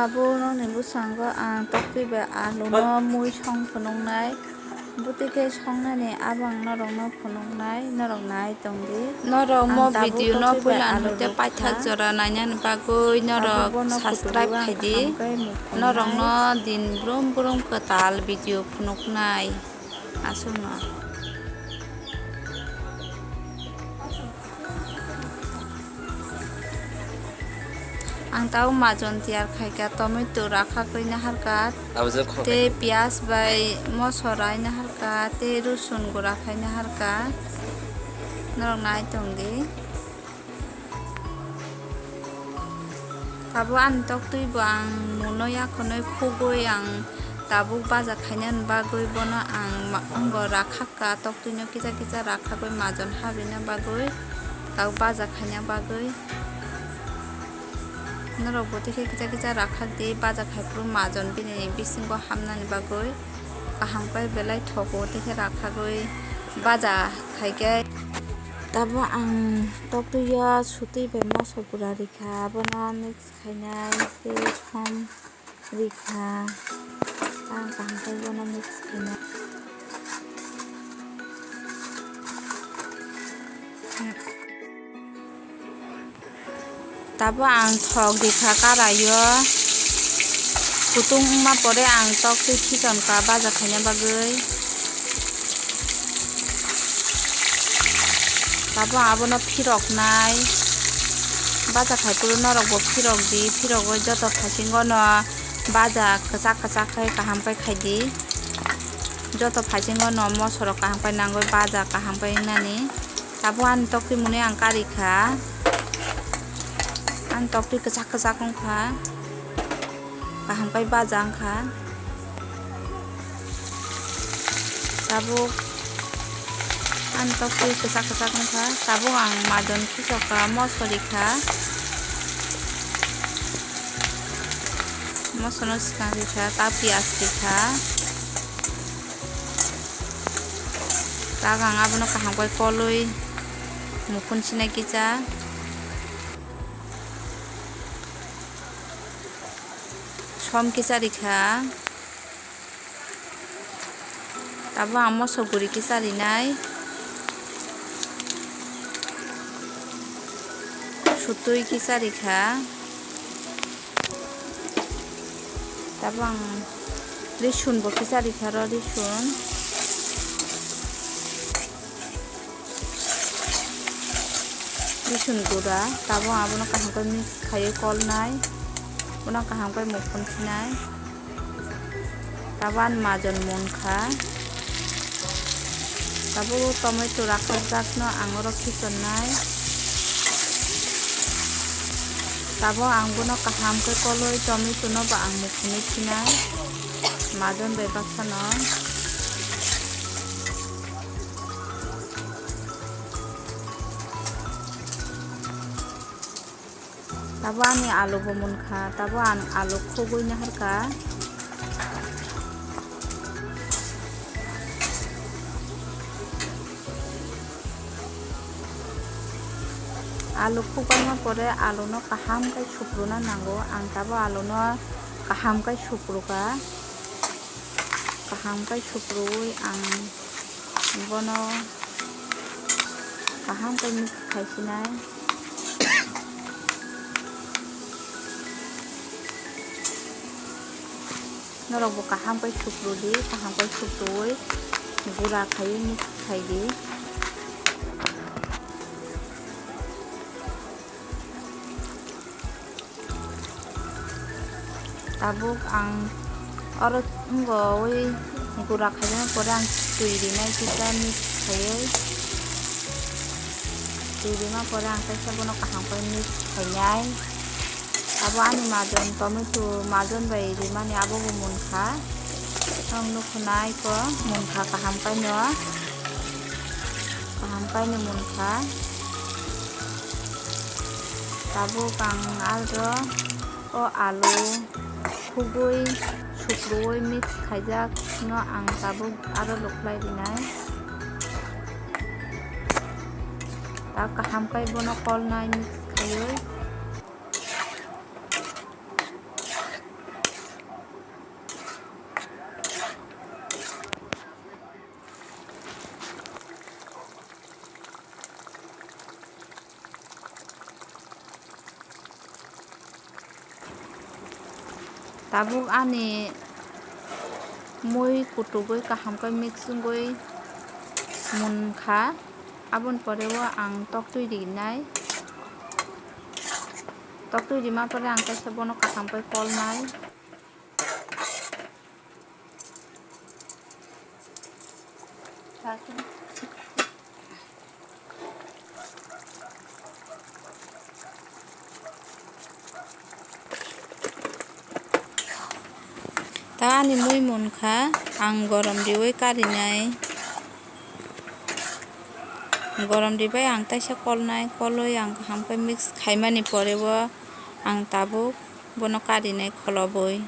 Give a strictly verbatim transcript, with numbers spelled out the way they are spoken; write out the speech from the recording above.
Abo nokni bwskango ang toktwi bai alu no mui song phunuknai. Bwtwi khe songnani abo ang norokno phunuknai, norok nai tongdi. Norok mo video no puila nwng tei paithak jora nainani bagwi norok subscribe khaidi. Norokno din brum brum kwtal video phunuknai aswkno. Ang tao majon tiyar khaika, tomato rakha koi naharka, tei piyaj bai moso rai naharka, tei rosun gura khai naharka. Norok nai tongdi. Tabuk ani toktwi bo ang muno yakhonwi khugwi ang tabuk baja khainani bagwi bono ang ma-, wngo rakha. Ka toktwino kisa kisa rakhagwi majon habina bagwi, tei baja khaina bagwi. Norok bo tei khe kisa kisa rakhak di, baja khai phuru majon bini bisingo hamnani bagwi. Kaham khe belai thogo tei khe rakhagwi baja khai khe. Tabuk ang toktwio sutwi bai moso gura rikha, abono mix khainai tei som rikha. Ang kaham khe bono mix khaina. Tabuk ang thok rikha karaio. Kutung wngma pore ang toktwi khiton ka baja khaina bagwi. Tabuk abono phiroknai. Baja khai phuru norokbo phirok di, phirogwi joto phasingono baja kwchak kwchak khe kaham khe khaidi. Joto phasingono mosorok kaham khe nangwi baja kaham khe wngnani. Tabuk ani toktwi mwnwi ang karikha. Ani toktwi kwchak kwchak wngkha. Kaham khe baja wngkha. Tabuk ani toktwi kwchak kwchak wngkha. Tabuk ang majon khichokha, moso rikha. Mosono swkang rikha, ta piyaj rikha. Tabuk ang abono kaham khe kolwi mukhun sinai kisa. Som kisa rikha. Tabuk ang moso guri kisa rinai. Sutwi kisa rikha. Tabuk ang risun bo kisa rikha ro risun. Risun gura, tabuk abono kaham khe mix khaiwi kolnai, bono kaham khe mukhun sinai. Tabuk ani majon munkha, tabuk tomato rakhakjakno ang oro khisonnai. Tabuk ang bono kaham khe kolwi tomato no bo ang mukhunwi sinai, majon bai baksano. Tabuk ani alu bo munkha, tabuk ang alu khugwi naharkha. Alu khugwi ma pore alu no kaham khe supruna nango, ang tabuk alu no kaham khe suprukha. Kaham khe suprui ang bono kaham khe mix khai sinai. Norok bo kaham khe supru di, kaham khe suprui gura khai mix khai di. Tabuk ang oro wngwi gura khaina pore ang twi rinai kisa mix khaiwi. Twi rima pore ang kaisa bono kaham khe mix khainai. Abo ani majon tomato majon bai rimani abo bo munkha. Ang nukho nai kho munkha kaham khe no. Kaham khe no munkha. Tabuk ang aro o alu khugwi suprui mix khaijak no ang tabuk aro lukhlai rinai. Ta kaham khe bono kolnai mix khaiwi. Tabuk ani mui kutugwi kaham khe mix wngwi munkha, aboni pore o ang toktwi rinai. Toktwi rima pore ang kaisa bono kaham khe kolnai. Ta ani mui munkha, ang gorom riwi karinai. Gorom ribai ang taisa kolnai, kolwi ang kaham khe mix khaimani pore o ang tabuk bono karinai kholobwi.